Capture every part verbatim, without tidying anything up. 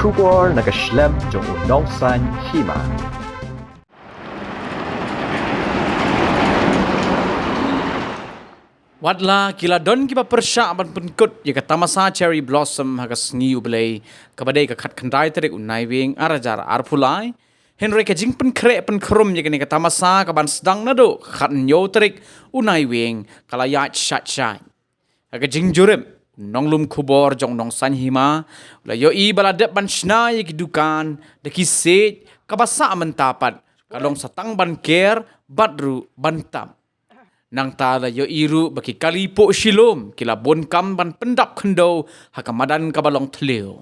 Khubor na ka shlem jong u Nongsaiñ Hima. Wat la ki la don kiba pyrshah ban pynkut ïa ka tamasa Cherry Blossom ha ka sngi U Blei, kaba dei ka khatkhyndai tarik u Naiwieng ar hajar arphew lai, hynrei ka jingpynkhreh pynkhrum ïa kane ka tamasa kaban sdang naduh ka khathynñiew tarik u Naiwieng ka la ïaid shait shait. Ha ka jingjurip, nonglum khubor jong u Nongsaiñ Hima u la ïohi ba la dep ban shna ïa ki dukan da ki siej, kaba sah mynta pat ka long sa tang ban ker bad ruh ban tap. Nangta la ïohi ruh ba ki kali poh shilum ki la bun kam ban pyndap khyndew ha ka madan kaba long thliew.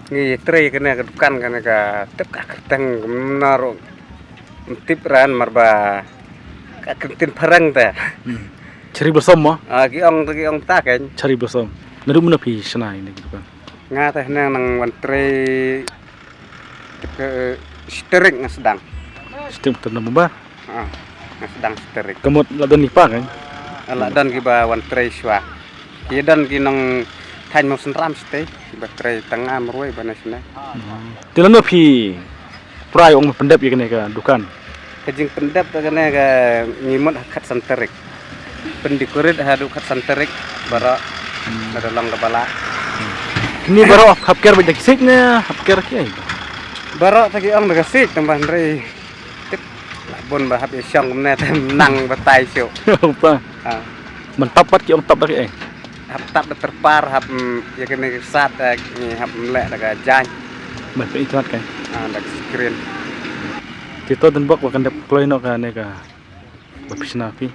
Ngi trei kane ka dukan kane ka tep ka kyrteng kumno ruh. Ym tip ra namar ba ka kyntien phareng te. Hmm. Cherry Blossom mo? Ah, ki ong, ki ong ta ken. Cherry Blossom. Naduh mynno phi shna ïa kane ka dukan? Nga te hynne nang wan trei ka shi tarik nga sdang. Shi tarik mynta November? Ah, nga sdang shi tarik. Ka mut la don ki pa ken? Ah, la don kiba wan trei shuwa. Ki don ki nongthaiñ Mawsynram shatei, kiba trei tang nga marwei ba na shane. Hmm. Te lano phi prai ong pyndep ïa kane ka dukan? Ka jingpyndep ïa kane ka ngi mut ha khatsan tarik. Pyndecorate haduh khatsan tarik baroh. Hmm. Lada long kaba lah. Hmm. Kine baroh hap ker bad da ki siej ne hap ker kiei? Baroh te ki ong da ka siej tang ba hynrei tip la bun ba hap ïa shong kumne te nang batai shuh. Upa. Ha. Ban tap pat ki ong tap da kiei? Hap tap da tyrpar, hap, mm, ïa kane ka sat, eh, ngi hap leh da ka jaiñ. Ban peit internet kan? Ah, da ka screen. Te to dang bok ba kan dep kloi noh kane ka ba phi shna phi.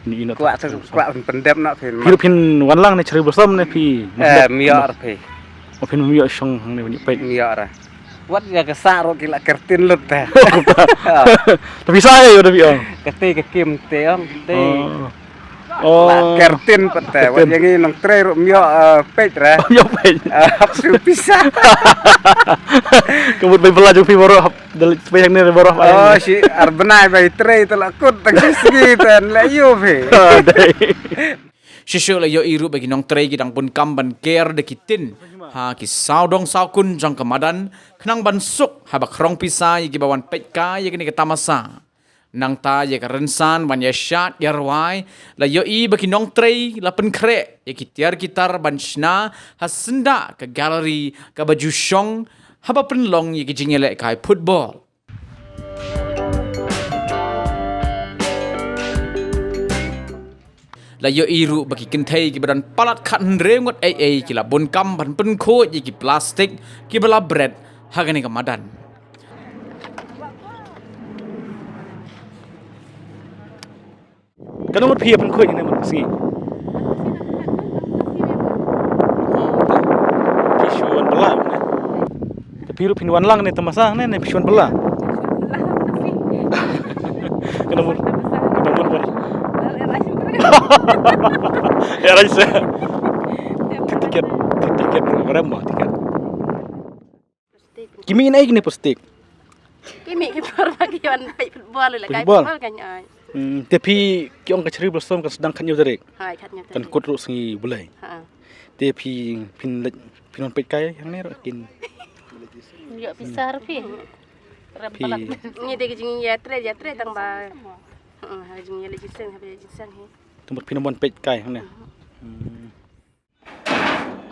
Ni ino kwah to, kwah pyndep noh phi. Phi ruh phin wan lang ne Cherry Blossom ne phi? Eh, ym ïoh ra phi. Oh, phin ym ïoh shong hangne ban ïoh peit. Ym ïoh ra. Wat ïa ka sah ruh ki la ker tin lut te. Te phi sah ïa u da phi ong? Kata ka kim te ong te. Oh. Oh. La ker tin pat te. Wat ïa ngi nongtrei ruh ym ïoh, eh, peit ra. Ym ïoh peit. Eh, hap siew pisa. Ka mut bai bylla jong phi baroh hap da leit peit hangne baroh. Oh, shi ar bnai bai trei te la kut tang shi sngi te leh ïa u phi. Ah, dei. Shisha la ïohi ruh ba ki nongtrei ki dang bun kam ban ker da ki tin ha ki sawdong sawkun jong ka madan, khnang ban suk haba khrong pisa ïa kiba wan peit kai ïa kane ka tamasa. Nangta ïa ka rynsan ban ïa shad ïa rwai, la ïohi ba ki nongtrei la pynkhreh ïa ki tiar ki tar ban shna ha syndah ka gallery kaba ju shong haba pynlong ïa ki jingïalehkai football. La ïohi ruh ba ki kynthei kiba don palat khathynriew ngut ei ei ki la bun kam ban pynkhuid ïa ki plastik kiba la bret ha kane ka madan. Katno ngut phi ïa pynkhuid hangne man ka sngi? Phi shu wan bylla ne? Te phi ruh phin wan lang ne tamasa ne, ne phi shu wan bylla? Katno ngut? Katno ngut wan? Ya, rajsa. Tiket, tiket, berapa tiket? Ki mih na ei kine plastik? Ki mih ki por ba ki wan peit football la kai football kan ai. Hmm, te phi ki ong ka Cherry Blossom kan sdang khathynñiew tarik. Hai, khathynñiew tarik. Kan kut ruh sngi Blei. Ha. Te phi phin leit phin wan peit kai hangne ruh kin. Ïa pisa ruh phi. Ram palat. Ngi te ki jingïatrei, ïatrei tang ba. Ha, ha jingïaleh jingïaseng, ha jingïaseng hi. Te mut phin wan peit kai hangne. Hmm.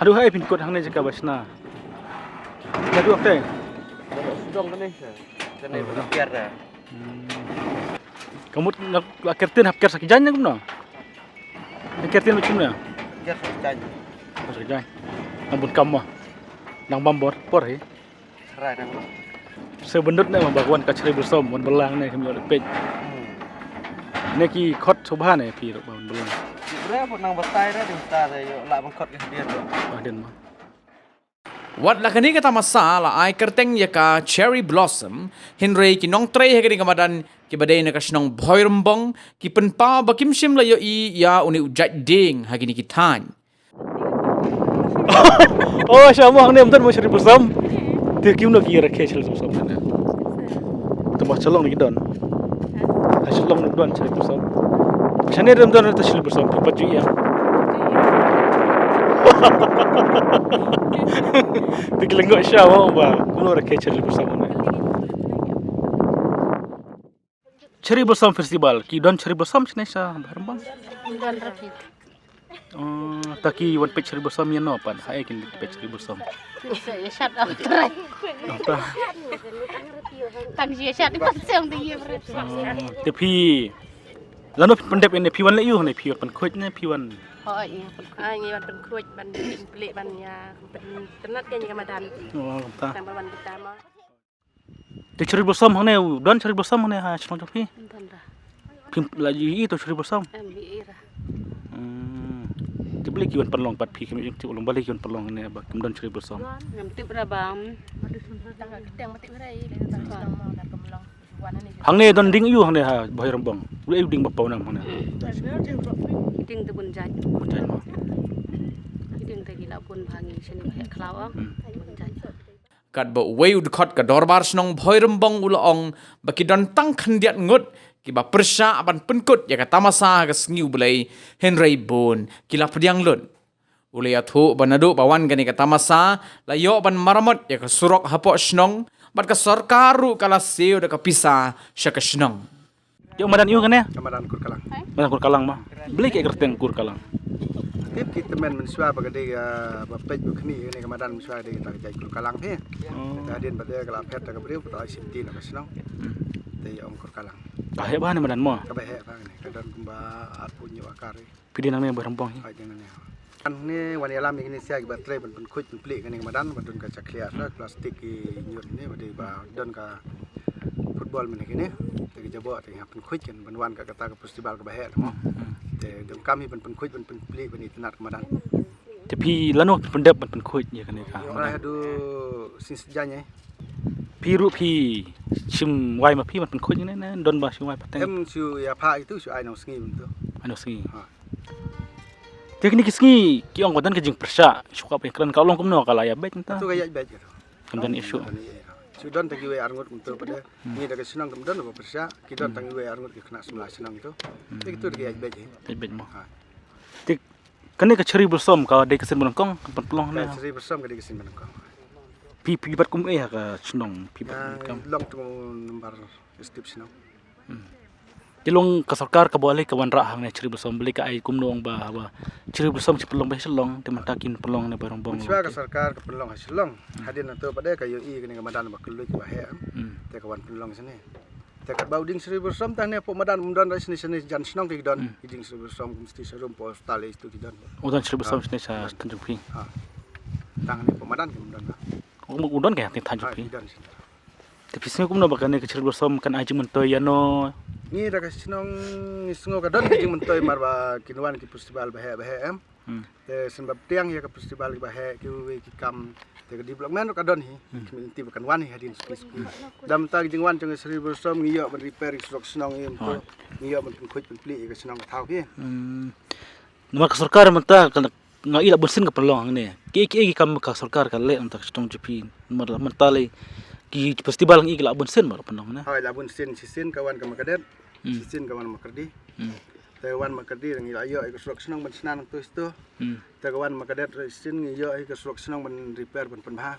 Haduh hai phin kut hangne jaka ba shna. Haduh ok te. Sdong kane sa. Kane ba kiar da. Hmm. Ka mut la ker tin hap ker sa ki jaiñ ne kumno? Ker tin ba kumno? Ker sa ki jaiñ. Ker sa ki jaiñ. Nang bun kam mo. Nang bam bor por hi. Sa bynta ne ma ba wan ka Cherry Blossom wan bylla ne kim ïoh peit. Hmm. Ne ki khot sngewbha ne phi ruh ba wan bylla. Re ba nang batai re ding ta re ïoh lah ban khot ki hadien ruh. Hadien ma. Wat la kane ka tamasa la ai kyrteng ïa ka Cherry Blossom, hynrei ki nongtrei ha kane ka madan kiba dei na ka shnong Bhoirymbong ki pynpaw ba kim shym la ïohi ïa une u jait dieng ha kine ki thaiñ. Oh, sha mo hangne ym don mo Cherry Blossom. Te kim no ki rakhe Cherry Blossom ne. Te mo Shillong ki don. Ha Shillong ki don Cherry Blossom. Shane rem don ta Shri Blossom phi pat ju ïa. Te ki lyngngoh sha wa ba kulo rakhe Shri Blossom ne. Cherry Blossom Festival, ki don Cherry Blossom shane sha Bhoirymbong? Don ra phi. Oh, ta ki wan peit Cherry Blossom ïa no pat, ha ïa kin peit Cherry Blossom. Ïa shat am trai. Oh, ta. Tang ïa shat ni pat sem di ïa bre. Oh, te phi lano phi pyndep ne phi wan leh ïu ne phi wan pynkhuid ne phi wan. Hooid, ïa pynkhuid. Ah, ngi wan pynkhuid ban pynplie ban ïa pyntynnat ka ïa ka madan. Oh, ta. Tang ban wan kita ma. Te Cherry Blossom hangne, u don Cherry Blossom hangne ha shnong jong phi? Don ra. Phim la ïohi to Cherry Blossom? Em, ïohi ra. Hmm. Te balei ki wan pynlong pat phi, kim ïohi te u long balei ki wan pynlong hangne ba kim don Cherry Blossom? Ngam tip ra ba. Hangne don dieng ïu hangne ha Bhoirymbong. U dei u dieng ba paw nam hangne. Dieng te bun jait. Bun jait mo. Dieng te ki la bun bha ngi shane ba heh khlaw. Hmm. Bun jait. Katba uwei u dkhot ka Dorbar Shnong Bhoirymbong u la ong ba ki don tang khyndiat ngut kiba pyrshah ban pynkut ïa ka tamasa ha ka sngi U Blei, hynrei bun ki la pdiang lut. U la ïathuh ba naduh ba wan kane ka tamasa la ïoh ban maramot ïa ka surok hapoh shnong bad ka sorkar ruh ka la siew da ka pisa sha ka shnong. Ïoh madan ïu kane? Ka madan Kurkalang. Madan Kurkalang ma. Balei ki kyrteng Kurkalang? Tip ki tymmen mynshuwa ba ka dei, ah, ba peit ba khmih kane ka madan mynshuwa dei ta ka jait Kurkalang phi. Oh. Te hadien ba dei ka la phet ta ka briew ta ai shim ti na ka shnong. Hmm. Te ïa ong Kurkalang. Ka heh bha ne madan mo? Ka ba heh bha ne. Ka don kumba arphew hynñiew akar. Phi dei nangne Bhoirymbong hi? Hooid, dei nangne. Hangne wan ïalam ïa kine sha kiba trei ban pynkhuid pynplie kane ka madan ba don ka chakhlia sa plastik ki ñiut ne ba dei ba don ka football mane kine. Te ki jaboh te ki hap pynkhuid kan ban wan ka kata ka festival kaba heh mo. Hmm. Te donkam hi ban pynkhuid ban pynplie ban itynnat ka madan. Te phi lano phi pyndep ban pynkhuid ïa kane ka madan? Rai haduh shisien jaiñ eh. Phi ruh phi shim wai ma phi ban pynkhuid ne, ne don ba shim wai pateng? Em shu ïa pha itu shu ai nong sngi itu. Ai nong sngi. Ha. Te kine ki sngi ki ong ba don ka jingpyrshah shu ka phi kren ka long kumno ka la ïa beit mynta. Tu ka ïa beit ka tu. Kam don issue. Shu don ta kiwei arngut mynta pada. Hmm. Ngi da ka shnong kam don ba pyrshah ki don ta kiwei arngut ki khynnah samla shnong tu. Hmm. Te ki tu da ka ïa beit. Ïa beit mo. Ha. Te kane ka Cherry Blossom ka dei ka sien ba nyngkong ka pynlong ne? Ka Cherry Blossom ka dei ka sien ba nyngkong. Phi phi bat kum eh ha ka shnong phi bat kam. Long tu number step shnong. Hmm. Te long ka sorkar ka ba lei ka wanrah hangne Cherry Blossom balei ka ai kumno ong ba ba Cherry Blossom shi pynlong ba Shillong te mynta kin pynlong ne Bhoirymbong. Mynshwa ka sorkar ka pynlong ha Shillong. Hmm. Hadien nangto pat de ka ïohi kane ka madan ba kylluid ba heh. Hmm. Te ka wan pynlong shane. Te katba u dieng Cherry Blossom tang ne hapoh madan um don ra shane shane jan shnong ki don. Hmm. Ki dieng Cherry Blossom kum sti sharum po stale istu ki don. U don Cherry Blossom shane sha Tanjung Phi. Ha. Tang ne hapoh madan ki um don ra. U don ka ha Tanjung Phi. Ha, ki don shane. Te phi sngew kumno ba kane ka Cherry Blossom kan ai jingmyntoi ïa no? Ngi da ka shnong ngi sngew ka don ka jingmyntoi mar ba kin wan ki festival ba heh ba heh em. Hmm. Te shen ba pdiang ïa ka festival ki ba heh ki wei ki kam te ka development ka don hi. Hmm. Ki mynti ba kan wan hi hadien suki suki. Da mynta ka jingwan jong ka Cherry Blossom ngi ïoh ban repair ïa ka surok shnong ïa em to. Ngi ïoh ban pynkhuid pynplie ïa ka shnong ka thaw phi. Hmm. Namar ka sorkar mynta ka nga i la bun sien ka pynlong hangne. Ki ki ki kam ka sorkar ka leh mynta ka shnong jong phi. Namar la mynta lei ki festival ngi ki la bun sien ba la pynlong ne. Hoi la bun sien shisien ka wan ka Makadet. Hmm. Shisien ka wan Makardi. Hmm. Te wan Makardi ngi la ïoh ïa ka surok shnong ban shna nangto isto. Hmm. Te ka wan Makadet shisien ngi ïoh ïa ka surok shnong ban repair ban pynbha.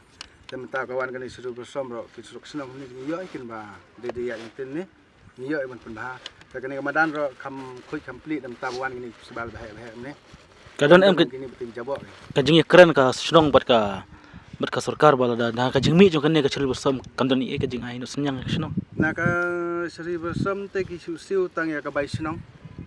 Te mynta ka wan kane Cherry Blossom ruh ki surok shnong ngi ïoh ïa kin ba dei dei ïa ïa tin ne. Ngi ïoh ïa ban pynbha. Te kane ka madan ruh kham khuid kham plie da mynta ba wan kine ki festival ba heh ba heh ne. Ka don em ka, kine ba tin jaboh. Ka jingïakren ka shnong bad ka, bad ka sorkar ba lada da ka jingmih jong kane ka Cherry Blossom kan don ei ka jingai noh synñiang ka shnong. Na ka Cherry Blossom te ki shu siew tang ïa ka bai shnong.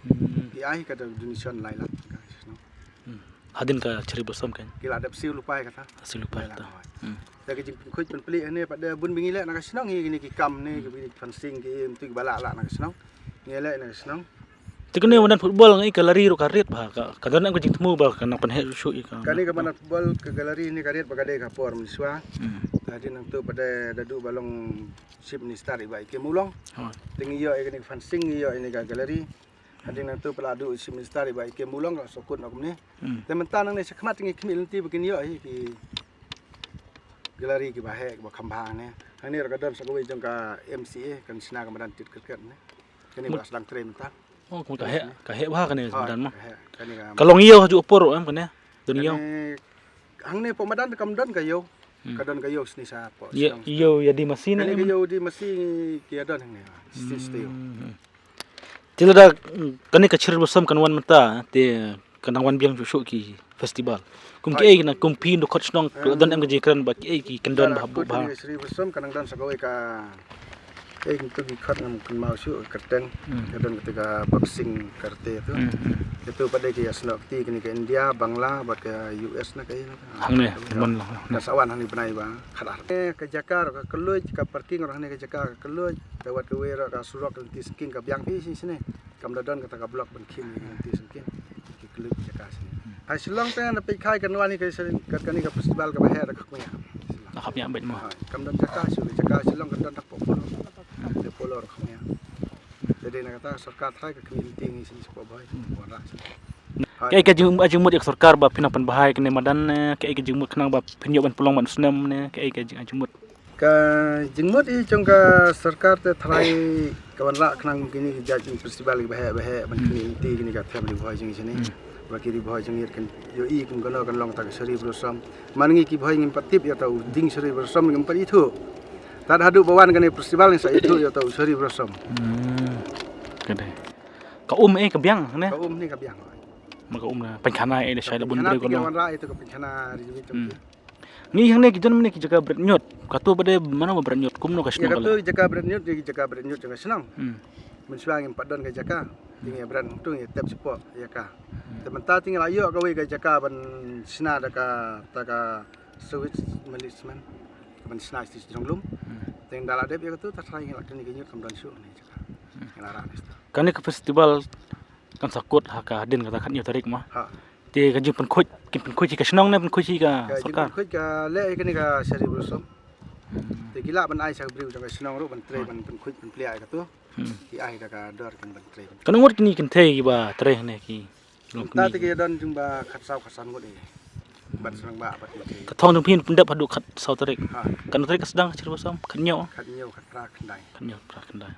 Hmm. Ki ai ka donation lai lak ka shnong. Hmm. Hadien ka Cherry Blossom kan. Ki la dep siew lypa ïa kata. Siew lypa ïa kata. Hmm. Te ka jingpynkhuid pynplie hangne pat de bun ba ngi leh na ka shnong hi kine ki kam ne ki fencing ki em tu ki ba lah lah na ka shnong. Ngi leh na ka shnong. Te kane madan football ngi ka lari ruh ka rit ba ka, ka don ka jingthmu ba ka nang pynheh shuh ïa ka. Kane ka madan football ka gallery ne ka rit ba ka dei ka por mynshwa. Hmm. Hadien nangto pat de da duh ba long Chief Minister i Bah E K Mawlong. Te ngi ïoh ïa kane ka fencing ngi ïoh ïa kane ka gallery. Hadien nangto pat la duh Chief Minister i Bah E K Mawlong ka sokut na kumne. Hmm. Te mynta nangne shakhmat ngi khmih lynti ba kin ïoh hi ki gallery ki ba heh ki ba kham bha ne. Hangne ruh ka don sa kawei jong ka M C A kan shna ka madan tied cricket ne. Kane ba sdang trei mynta. Oh, ka heh, ka heh bha kane madan mo. Ka long ïew ha ju por em kane. Don ïew. Hangne pok madan kam don ka ïew. Ka don ka ïew sni sa pok. Ïew ïa di masi ne. Kane ka ïew di masi ki ïa don hangne. Sni sni. Te lada kane ka Cherry Blossom kan wan mynta te kan dang wan biang shuh shuh ki festival. Kum kiei na kum phi ndu khot shnong ka don em ka jingkren ba kiei ki kan don ba habu ba. Cherry Blossom kan dang don sa kawei ka, eh, kum tu ki khot ngam kynmaw shuh ka kyrteng. Ka don kata ka boxing karate tu. Itu pat dei ki ïa snoh kti kane ka India, Bangla bad ka U S na ka ïa na ka. Hangne mon la. Ka sa wan hangne bnai ba khadar. Eh, ka jaka ka kylluid ka parking hangne ka jaka ka kylluid. Ka wat kawei ruh ka surok ka lynti sngking ka biang phi shisne. Kam da don kata ka block ban khim ïa ki lynti sngking. Ki kylluid jaka shisne. Ha Shillong te na peit khai kan wan ïa ka kane ka festival kaba heh da ka khmih. Da khmih bad mo. Kam don jaka shu jaka Shillong kan don da pok polo. Da polo da khmih. Te dei na kata sorkar trai ka khmih lynti ngi shisne shu pok bhoi. Wan ra shisne. Kaei ka jing, jingmut ïa ka sorkar ba phin nang pynbha ïa kane madan ne, kaei ka jingmut khnang ba phin ïoh ban pynlong ban snem ne, kaei ka jing, jingmut. Ka jingmut i jong ka sorkar te trai ka wanrah khnang kine ki jait festival kiba heh ba heh ban kine ki kine ka them Ri Bhoi jong i shane. Ba ki Ri Bhoi jong i kan ïohi kum kano kan long ta ka Cherry Blossom. Man ngi ki Bhoi ngim pat tip ïa ta u ding Cherry Blossom ngim pat ithuh. Tad haduh ba wan kane festival ngin sa ithuh ïa ta u Cherry Blossom. Ka dei. Ka um eh ka biang ne. Ka um ne ka biang. Ma ka um na pynkhana eh da shai da bun briew ka long. Wanrah ïa ta ka pynkhana ri jong i. Ngi hangne ki don mane ki jaka bret ñiut. Katu ba dei mano ba bret ñiut kumno ka shnong ka la. Katu jaka bret ñiut, ki jaka bret ñiut jaka shnong. Mynshuwa ngim pat don ka jaka. Te ngi bret tu ngi tep shapoh ïa ka. Te mynta te ngi la ïoh kawei ka jaka ban shna da kata ka sewage management. Ban shna sha jrong lum. Te ngi da la dep ïa katu ta trai ngi la kane ka ñiut kam don shuh ne jaka. Ngi la rah ne sta. Kane ka festival kan sa kut ha ka hadien kata khathynñiew tarik ma. Te ka jingpynkhuid, kin pynkhuid hi ka shnong ne pynkhuid hi ka sorkar? Ka jingpynkhuid ka leh hi kane ka Cherry Blossom. Te ki lah ban ai sha ka briew jong ka shnong ruh ban trei ban pynkhuid ban plie ïa katu. Ki ai da ka dor kin ban trei. Katno ngut kine ki kynthei kiba trei ne ki? Mynta te ki don jong ba khatsaw khatsan ngut ïa. Bad shnong ba bad. Ka thong jong phi pyndep haduh khatsaw tarik. Katno tarik ka sdang ka Cherry Blossom? Khathynñiew. Khathynñiew khatphra khyndai. Khathynñiew khatphra khyndai.